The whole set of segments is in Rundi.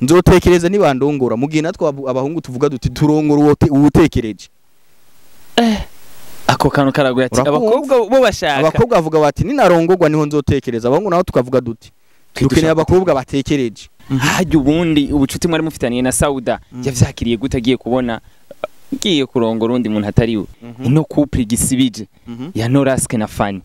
Nzotekereza nibandongora mugihe natwe abahungu tuvuga duti turongora uwutekereje. Ako kantu karagoye ati abakobwa bo bashaka. Abakobwa bavuga bati ninarongorwa niho nzotekereza, abahungu naho tukavuga duti dukeneye abakobwa batekereje. Hajya ubundi ubucuti mwari mufitaniye na Sauda yavyakiriye gute agiye kubona ngiye kurongora undi muntu atari we? Ino couple gisibije ya Noraske na Fanny.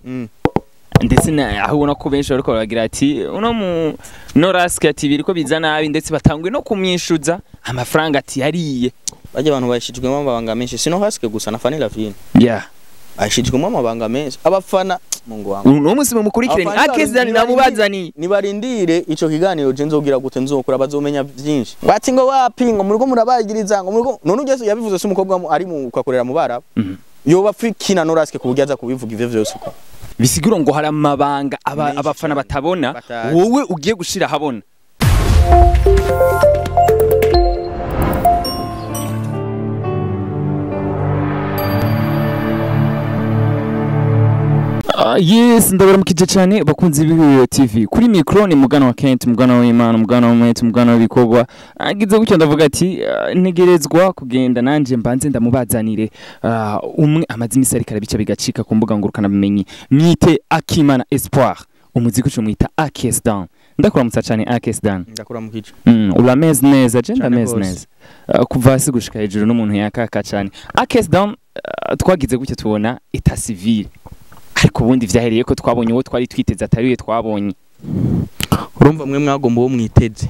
Ndetse aho ubona ko benshi bariko baragira ati uno mu Noraske ati biriko biza nabi, ndetse batangwe no kumwishuza amafaranga ati yariye. Bajya abantu bashijwemo amabanga menshi, sino Haske gusa na Fanny Lavine. Yeah. Ashijwemo amabanga menshi abafana Mungu wangu. Uno munsi mumukurikireni Akes namubazani. Nibarindire ico kiganiro je nzogira gute nzokora bazomenya byinshi. Bati ngo wapi ngo murugo murabagiriza ngo murugo none ugeze yabivuze se umukobwa ari mu kwakorera mu baraba. Yoba fikina Noraske kuburyaza kubivuga ivyo vyose uko. Bisigura ngo hari amabanga abafana batabona wowe ugiye gushira habona. Yes, ndabaramukije cyane bakunzi b'Ihuriro TV. Kuri micro ni mugana wa Kent, mugana w'Imana, mugana w'Umwete, mugana w'ibikorwa. Agize gutyo ndavuga ati ntegerezwa kugenda nanje mbanze ndamubazanire umwe amaze imisi ariko arabica bigacika ku mbuga ngurukana bumenyi. Mwite Akimana Espoir, umuziki uco mwita Akes Down. Ndakuramutsa cyane Akes Down. Ndakuramukije. Urameze neza, je ndameze neza. Kuva hasi gushika hejuru n'umuntu yakaka cyane. Akes Down twagize gutyo tubona état civil. Ariko ubundi vyahereye ko twabonye uwo twari twiteze atari twabonye. Urumva mwe mwagomba uwo mwiteze.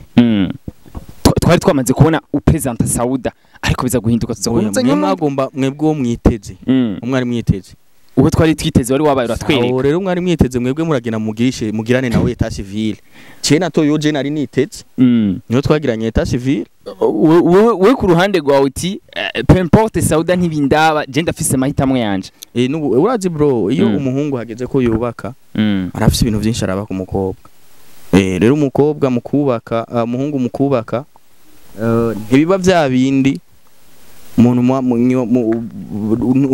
Twari twamaze kubona upresenta Sauda ariko biza guhinduka tuza kubona mwe mwagomba mwebwe uwo mwiteze. Umwari mwiteze. Uwo twari twiteze wari wabaye uratwereka. Aho rero mwari mwiteze mwebwe muragena mugirishe mugirane nawe état civil. Ce natoyo je nari niteze. Niyo twagiranye état civil. Wewe ku ruhande rwawe uti peu importe Sauda ntibindaba je ndafise mahitamwe yanje. Nubu urazi bro iyo umuhungu hageze ko yubaka arafise ibintu byinshi araba ku mukobwa. Rero umukobwa mukubaka umuhungu mukubaka ntibiba bya bindi umuntu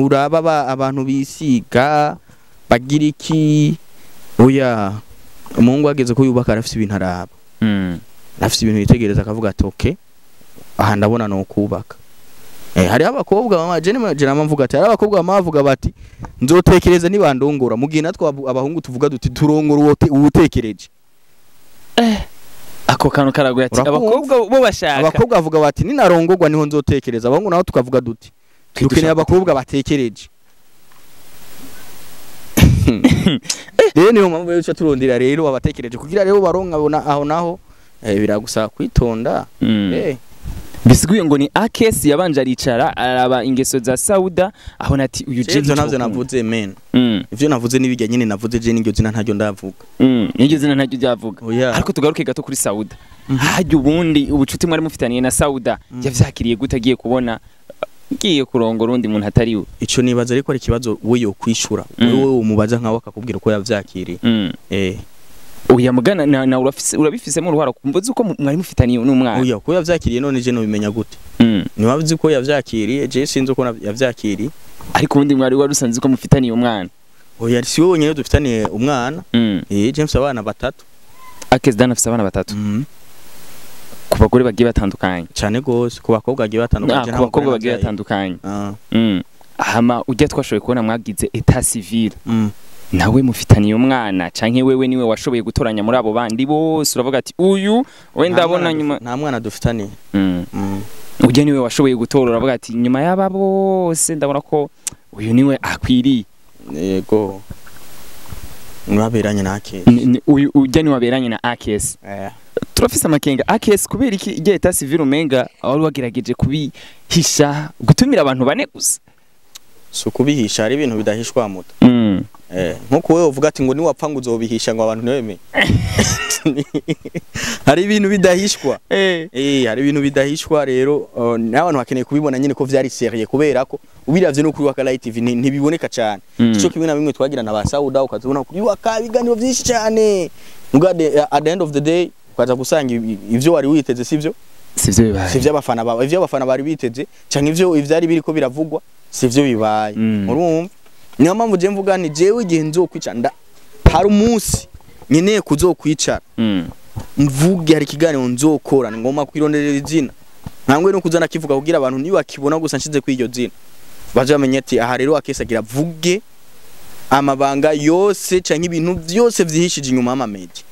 uraba abantu bisiga bagira iki. Oya umuhungu hageze ko yubaka arafise ibintu araba. Arafise ibintu yitegereza akavuga ati okay aha ndabona no kubaka. Hari abakobwa mama je nama mvuga ati hari abakobwa mama bavuga bati nzotekereza nibandongora mugihe natwe abahungu tuvuga duti turongora uwutekereje. Ako kantu karagoye ati abakobwa bo bashaka. Abakobwa bavuga bati ninarongorwa niho nzotekereza, abahungu naho tukavuga duti dukeneye abakobwa batekereje. Rero niyo mpamvu rero turondera rero abatekereje kugira rero baronka abona aho naho biragusaba kwitonda. Bisiguye ngo ni Akes yabanje aricara araba ingeso za Sauda aho nati uyu je navyo navuze men. Ivyo navuze nibijya nyine navuze je n'iryo zina ntaryo ndavuga. N'iryo zina ntaryo ryavuga. Ariko tugaruke gato kuri Sauda. Hajya ubundi ubucuti mwari mufitaniye na Sauda yavyakiriye gute agiye kubona ngiye kurongora undi muntu atari we? Ico nibaza ariko ari kibazo we yo kwishura. Wewe umubaza nkawe akakubwira uko yavyakiriye. Oya mugana na urabifisemo uruhara kumva uko mwari mufitaniye n'umwana. Oya ko yavyakiriye none je no bimenya gute? Nibavuze ko yavyakiriye je sinzi uko yavyakiriye. Ariko ubundi mwari warusanze ko mufitaniye umwana. Oya si wowe nyene dufitaniye umwana. James abana batatu. Akes Dan afise abana batatu. Ku bagore bagiye batandukanye. Cyane gose ku bakobwa bagiye batandukanye. Ku bakobwa bagiye batandukanye. Hama ujya twashoboye kubona mwagize état civil. Nawe mufitaniye umwana canke wewe niwe washoboye gutoranya muri abo bandi bose uravuga ati uyu we ndabona nyuma nta mwana dufitaniye. Ujye niwe washoboye gutora uravuga ati nyuma y'aba bose ndabona ko uyu niwe akwiriye. Yego mwaberanye na Akes. Uyu ujye niwe waberanye na Akes. Turafise amakenga Akes kubera iki igihe état civil umenga wari wagerageje kubihisha gutumira abantu bane gusa. So kubihisha ari ibintu bidahishwa muto. Nkuko wewe uvuga ati ngo ni wapfa ngo uzobihisha ngo abantu ntibeme. Hari ibintu bidahishwa. Hari ibintu bidahishwa rero n'abantu bakeneye kubibona nyine ko vyari sérieux kubera ko ubiravye no kuri Waka Light TV ntibiboneka cyane. Ico kimwe na bimwe twagira na ba Sauda ukazibona kuri Waka ibiganiro byinshi cyane. Mugade at the end of the day ukaza gusanga ivyo wari witeze sivyo? Sivyo bibaye. Sivyo abafana baba ivyo abafana bari biteze canke ivyo ivyari biriko biravugwa sivyo bibaye. Urumva? Niyo mpamvu je mvuga nti jewe igihe nzokwica hari umunsi nkeneye kuzokwicara. Mvuge hari ikiganiro nzokora, ngomba kwironderera izina. Ntangwe no kuzana kivuga kugira abantu niba kibona gusa nshize kuri iryo zina, baje bamenye ati aha rero Akes agira vuge amabanga yose canke ibintu byose vyihishije inyuma y'amamedia.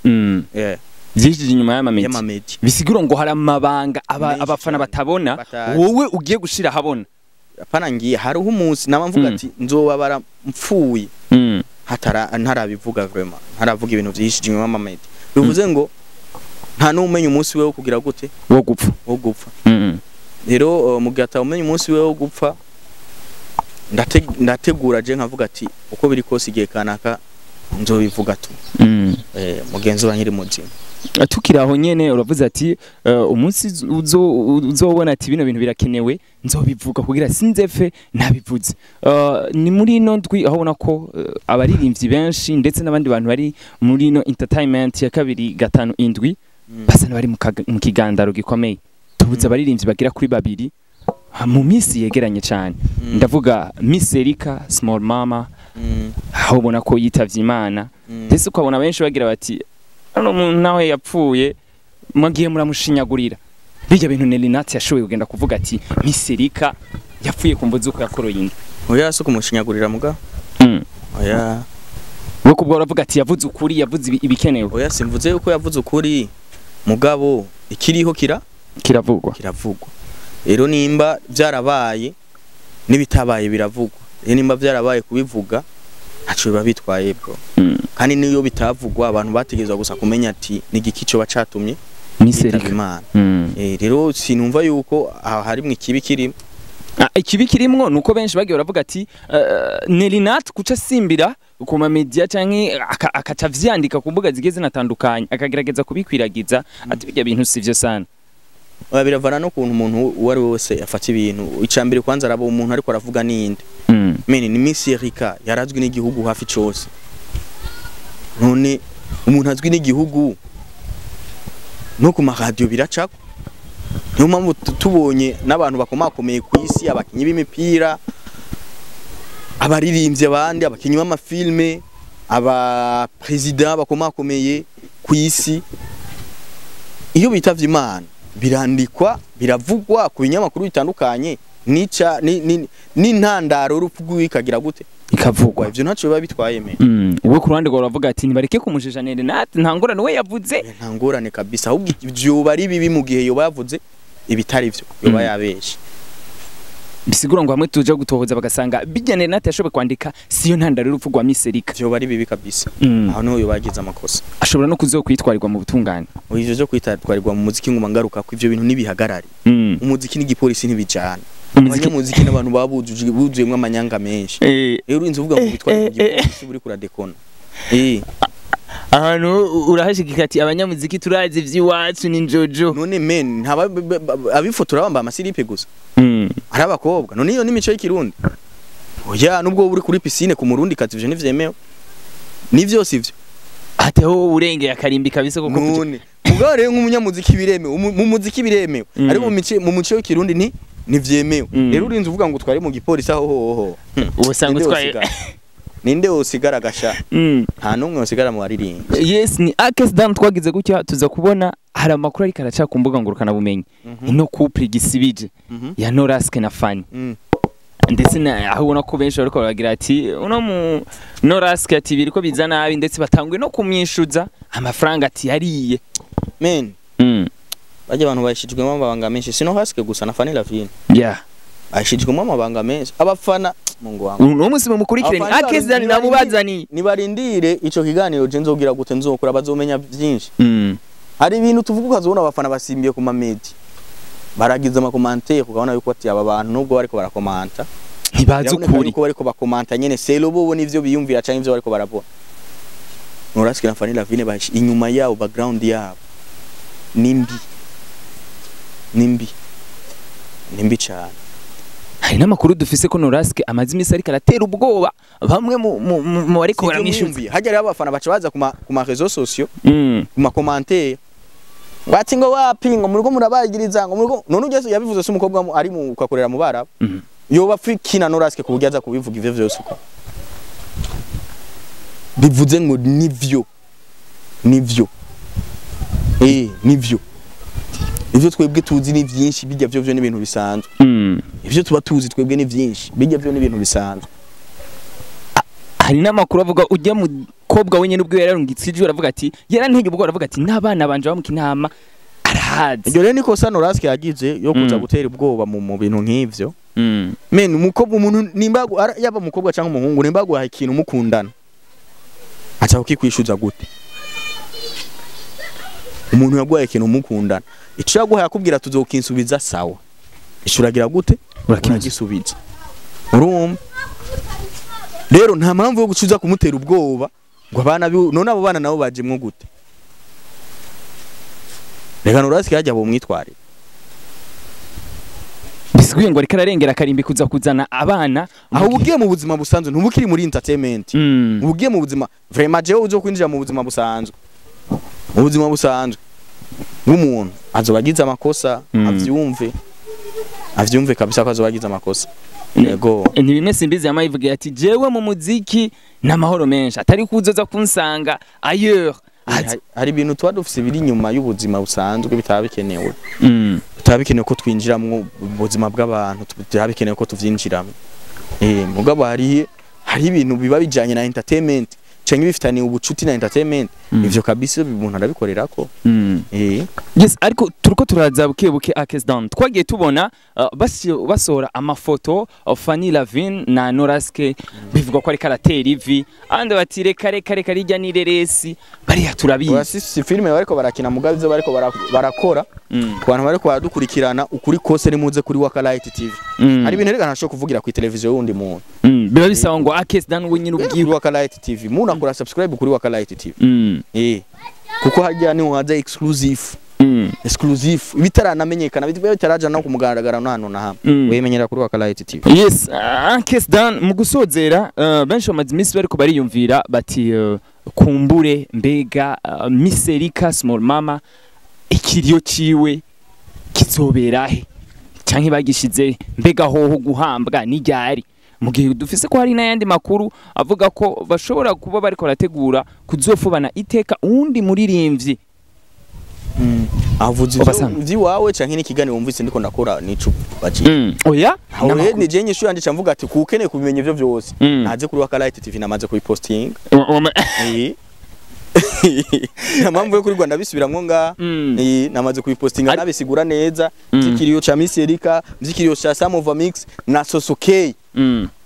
Vyishije inyuma y'amamedia. Y'amamedia. Bisigura ngo hari amabanga Menshi abafana cane. batabona, Batazi. wowe ugiye gushira habona. Apana, ngiye hariho umunsi nama mvuga ati nzobabara mpfuye hatara ntarabivuga, vraiment ntaravuga ibintu vyihishije inyuma y'amamedia. Bivuze ngo nta n'umenya umunsi we wo kugira gute? Wo gupfa. Wo gupfa. Rero mu gihe atawumenya umunsi we wo gupfa, ndategura je nkavuga ati uko biri kose igihe kanaka nzobivuga tu. Mugenzi wa nkiri muzima. Tukiri aho nyene, uravuze ati umunsi uzobona ati bino bintu birakenewe nzobivuga kugira sinzepfe ntabivuze. Ni muri ino ndwi aho ubona ko abaririmbyi benshi ndetse n'abandi bantu bari muri ino entertainment ya 257 basa n'abari mu kigandaro gikomeye. Tubuze abaririmbyi bagera kuri babiri mu minsi yegeranye cyane. Ndavuga Miss Erika Small Mama, aho ubona ko yitavye Imana, ndetse ukabona benshi bagira bati hano umuntu nawe yapfuye mwagiye muramushinyagurira bijya bintu. Nelly Nat yashoboye kugenda kuvuga ati Miss Erika yapfuye ku mvo z'uko yakoroye inda. Oya, si kumushinyagurira muga. Oya. We kubwo uravuga ati yavuze ukuri, yavuze ibikenewe. Oya, simvuze yuko yavuze ukuri, mugabo ikiriho kira kiravugwa. Kiravugwa. Rero nimba byarabaye n'ibitabaye biravugwa. Rero nimba byarabaye, kubivuga ntaco biba bitwaye, bro. Kandi niyo bitavugwa, abantu bategerezwa gusa kumenya ati ni igiki coba catumye Miss yitaba Erika. Imana. Rero sinumva yuko aha harimwo ikibi kirimo. Ah, ikibi kirimwo nuko benshi bagiye baravuga ati Nelly Nat kuca simbira ku ma media canke akaca vyandika ku mbuga zigiye zinatandukanye, akagerageza kubikwiragiza ati bijya bintu sivyo sana. Oya, biravana n'ukuntu umuntu uwo ari we wese afata ibintu. Icambere kwanza araba umuntu ariko aravuga ninde. Mene ni Miss Erika, yarazwi n'igihugu hafi cose. None umuntu azwi n'igihugu no ku maradiyo biracako. Niyo mpamvu tubonye n'abantu bakomakomeye ku isi, abakinyi b'imipira, abaririmbyi, abandi abakinyi b'amafilme, aba président bakomakomeye ku isi, iyo bitavye Imana birandikwa, biravugwa ku binyamakuru bitandukanye, nica n'intandaro y'urupfu rwiwe ikagira gute? Ikavugwa. Ivyo ntaco biba bitwaye me. Wowe ku ruhande rwawe uravuga ati nibareke kumushisha Nelly Nat, nta ngorane, we yavuze. Nta ngorane kabisa, ahubwo vyoba ari bibi mu gihe yoba yavuze ibitari vyo, yoba yabeshe. Bisigura ngo hamwe tuje gutohoza bagasanga bijya Nelly Nat yashoboye kwandika siyo ntandaro y'urupfu rwa Miss Erika. Vyoba ari bibi kabisa. Aho niho yoba yagize amakosa. Ashobora no kuzokwitwarirwa mu butungane. Ivyo vyo kwitwarirwa mu muziki, nguma ngaruka ko ivyo bintu nibihagarare. Umuziki n'igipolisi ntibijana. Umuziki Abanyamuziki n'abantu babujuje buzuyemwo amanyanga menshi. Rero urinze uvuga ngo witware ku gipolisi, uri kuradekona. Ahantu urahashigika ati abanyamuziki turazi ivy'iwacu ni njojo. None men ntaba abifotora bambaye amasilipe gusa, ari abakobwa. None iyo n'imico y'ikirundi? Oya, nubwo wowe uri kuri piscine ku murundi kazi, ivyo ntivyemewe, ni vyose ivyo. Ati aho urengeye akarimbi kabisa kuko None mugabo rero nk'umunyamuziki biremewe, mu muziki biremewe, ariko mu muco w'ikirundi ntivyemewe. Rero urinze uvuga ngo utware mu gipolisi, aho hoho usanga Ninde utwaye wosigara? Ninde wosigara gasha? Nta n'umwe wosigara mu baririmbyi. Yes, ni Akes Dan. Twagize gutya tuza kubona hari amakuru ariko araca ku mbuga ngurukana bumenyi, ino couple gisibije ya Noraske na Fanny, ndetse na aho ubona ko benshi bariko baragira ati uno mu Noraske ati biriko biza nabi, ndetse batanguye no kumwishuza amafaranga ati yariye. Men bajya abantu bashijwemo amabanga menshi, sino hasike gusa na Fanny Lavine. Ashijwemo amabanga menshi, abafana Mungu wangu. Uno munsi mumukurikire ni Abafana Akes Dan namubazaniye. Nibarindire ico kiganiro je nzogira gute, nzokora, bazomenya byinshi. Hari ibintu tuvuga ukazobona abafana basimbiye ku mamedia, baragize amacommentaires, ukabona yuko ati aba bantu nubwo bariko barakomanta ntibazi biraboneka ukuri. Yuko bariko bakomanta nyene selo bobo nivyo biyumvira canke ivyo bariko barabona. Noraski na Fanny Lavine bashi inyuma yabo, background yabo nimbi, nimbi, nimbi cyane. Hari n'amakuru dufise ko Noraske amaze iminsi ariko aratera ubwoba bamwe mu bariko Sivyo? baramwishuza. Mwumviye hajya rero abafana baca baza ku ma réseaux sociaux, ku ma commentaire, bati ngo wapi, ngo murugo murabagiriza, ngo murugo. None ugeze yabivuze se umukobwa ari mu ukakorera mu baraba, yoba fikina Noraske ku buryo aza kubivuga ivyo vyose uko bivuze ngo nivyo, nivyo. Nivyo ivyo twebwe tuzi ni vyinshi, bijya vyo n'ibintu bisanzwe. Ivyo tuba tuzi twebwe ni vyinshi, bijya vyo n'ibintu bisanzwe. Hari n'amakuru avuga ujya mukobwa wenyene ubwo yararungitse ijwi aravuga ati yarantege ubwo aravuga ati n'abana banje bamuka intama arahazi. Iryo rero niko Sanoraske yagize yo kuza gutera ubwoba mu bintu nk'ivyo. Men umukobwa umuntu nimba yaba umukobwa cyangwa umuhungu nimba guha ikintu mukundana acha kukikwishuza gute? Umuntu yaguhaye ikintu mukundana ico yaguhaye akubwira tuzokinsubiza sawa, ishuragira gute? Urakigisubiza. Urumva rero nta mpamvu yo gucuza kumutera ubwoba ngo abana none abo bana nabo bajemwo gute? Reka Norasike yajya bo mwitware bisiguye ngo ariko ararengera karimbi kuza kuzana abana. Aho ugiye mu buzima busanzwe ntubukiri muri entertainment, ugiye mu buzima vraiment jewe uzo kwinjira mu buzima busanzwe, mu buzima busanzwe bw'umuntu azobagize amakosa avyumve kabisa ko azobagize amakosa. Yego ni bimwe Simbizi yamayivuga ati jewe mu muziki n'amahoro menshi atari kuzoza kunsanga ailleurs. Hari ibintu tuba dufise biri inyuma y'ubuzima busanzwe bitaba bikenewe. Bitaba bikenewe ko twinjiramwo ubuzima bw'abantu, bitaba bikenewe ko tuvyinjiramwo. Mugabo hari ibintu biba bijanye na entertainment canke bifitaniye ubucuti na entertainment, ivyo kabisa umuntu arabikorerako. Yes, ariko turiko turaza buke buke Akes Don. Twagiye tubona basohora amafoto Fanny Lavin na Noraske bivuga ko ari karatera ivi, abandi bati reka reka reka rijya ni reresi bariya turabizi. Oya si filme bariko barakina mugabe ivyo bariko barakora ku bantu bariko baradukurikirana ukuri kose nimuze kuri Wakalight TV. Hari ibintu reka ntashobora kuvugira ku televiziyo y'undi muntu. Biba bisaba ngo Akes Don we nyine ubwiwe Wakalight TV. Muna kora subscribe kuri Wakalight TV. Kuko hajya ni waza exclusive. Exclusive bitaranamenyekana bitaraja no kumugaragara no hano na hamwe. Wemenyera kuri Wakalight TV. Yes, Akes Don mu gusozera benshi bamaze iminsi bariko bariyumvira bati kumbure mbega Miss Erika Small Mama ikiriyo ciwe kizoberahe canke bagishize mbega hoho guhambwa n'iryari, mu gihe dufise ko hari n'ayandi makuru avuga ko bashobora kuba bariko barategura kuzofubana iteka undi muririmvyi. Avuze ivyo canke n'ikiganiro wumvise ndiko ndakora nico baci. Oya nawe ni je nyishu yanje camvuga ati kukeneye kubimenya ivyo vyose naze kuri Wakalight TV namaze kubiposting. Nta mpamvu yo kuri Rwanda bisubiramwo nga namaze kubipostinga nabisigura neza vy'ikiriyo ca Miss Erika, vy'ikiriyo ca Samova Mix na Sosokey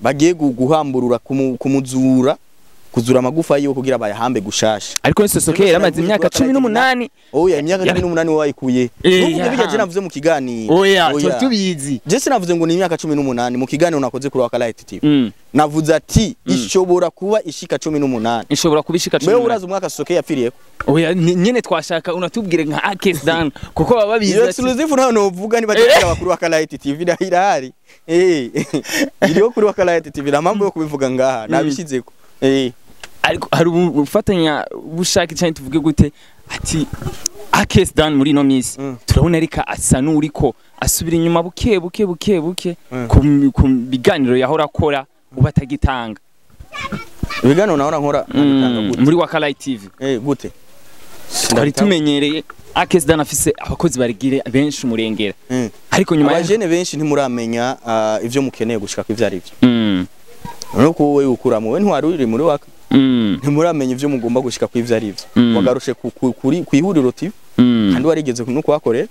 bagiye guhamburura kumuzura kuzura amagufa yiwe kugira bayahambe gushasha. Ariko Sosokey yaramaze imyaka 18. Oya imyaka 18 wayikuye. Nuvuga bijya je navuze mu kiganiro. Oya tubizi. Je sinavuze ngo ni imyaka 18 mu kiganiro nakoze kuri Wakalight TV. Navuze ati ishobora kuba ishika 18. Ishobora kuba ishika 18. Wewe urazi umwaka Sosokey yapfiriyeko? Oya nyene twashaka unatubwire nka Akes Don kuko baba bizi. Iyo exclusive nayo novuga ni batakira bakuru Wakalight TV irahari. Iriho kuri Wakalight TV na mambo yo kubivuga ngaha nabishizeko. Ariko hari ubufatanya bushaka cyane tuvuge gute ati Akes Don muri no misi turabona ariko asa n'uriko asubira inyuma buke buke buke buke ku biganiro yahora akora ubatagitanga. Ibiganiro nahora nkora agitanga gute muri Wakalight TV? Gute twari tumenyereye Akes Don afise abakozi barigire benshi umurengera, ariko nyuma abajene benshi ntimuramenya ivyo mukeneye gushika ko ivyo ari byo. Nuko wowe ukuramo we ntwari uri muri waka ntimuramenya ivyo mugomba gushika ko ivyo ari byo. Wagarushe kuri kwihuriro TV kandi warigeze no kuhakorera.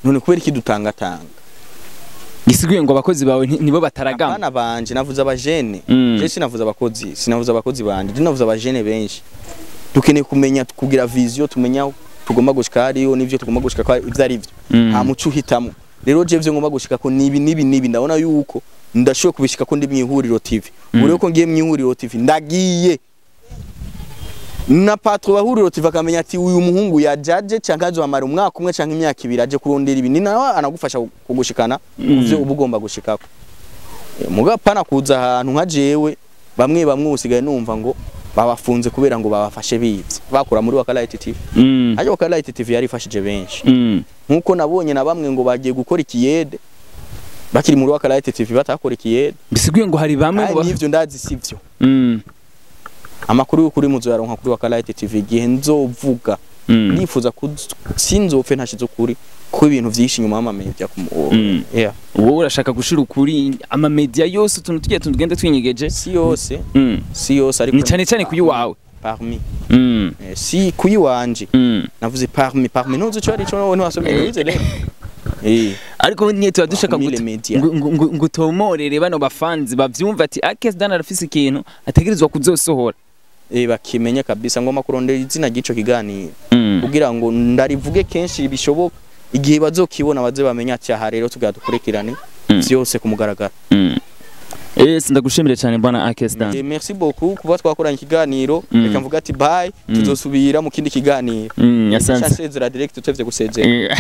None kubera iki dutangatanga? Gisiguye ngo abakozi bawe nibo bataragama. Abana banje navuze abajene. Je sinavuze abakozi, sinavuze abakozi banje, je navuze abajene benshi. Dukeneye kumenya kugira vision, tumenya tugomba gushika hariyo n'ivyo tugomba gushika ko ivyo ari byo. Nta muco uhitamo. Rero je ivyo ngomba gushika ko nibi nibi nibi ndabona yuko ndashoboye kubishika ko ndi mwihuriro TV. Ureko ko ngiye mwihuriro TV ndagiye na patro bahuriro TV akamenya ati uyu muhungu yajaje canke azohamara umwaka umwe canke imyaka ibiri aje kurondera ibi, ni nawe anagufasha kugushikana kuvyo uba ugomba gushikako. Muga pana kuza ahantu nka jewe bamwe bamwe usigaye numva ngo babafunze kubera ngo babafashe bivye bakora muri Wakalight TV. Ayo Wakalight TV yarifashije benshi. Nkuko nabonye na bamwe ngo bagiye gukora ikiyede bakiri muri Wakalight TV batakora ikiyede. Bisiguye ngo hari bamwe ngo nivyo ndazi sivyo. Amakuru y'ukuri muzo yaronka kuri Wakalight TV gihe nzovuga Ndifuza ku sinzopfe ntashize ukuri ko ibintu vyinshi inyuma y'amamedia ku yeah. Wowe urashaka gushira ukuri amamedia yose, utuntu tugiye tugenda twinyegeje? Si yose, si yose, ariko Ni cyane cyane kuyi wawe. Parmi. Si kuyi wanje. Navuze parmi, parmi ntuzi ico ari cyo, wowe ntiwasomye, ntiwize rero. Ariko niyo tuba dushaka Parmi les médias. ngo utomorere bano bafanzi bavyumva ati Akes Dan arafise ikintu ategerezwa kuzosohora. Bakimenya kabisa, ngomba kurondera izina ry'ico kiganiro kugira ngo ndarivuge kenshi bishoboka, igihe bazokibona baze bamenye ati aha rero tugira dukurikirane vyose ku mugaragaro. Ndagushimire cyane, bwana Akes Dan. Merci beaucoup kuba twakoranye ikiganiro. Reka mvuga ati bye, tuzosubira mu kindi kiganiro. Asante. Nsezera direct, utevye gusezera.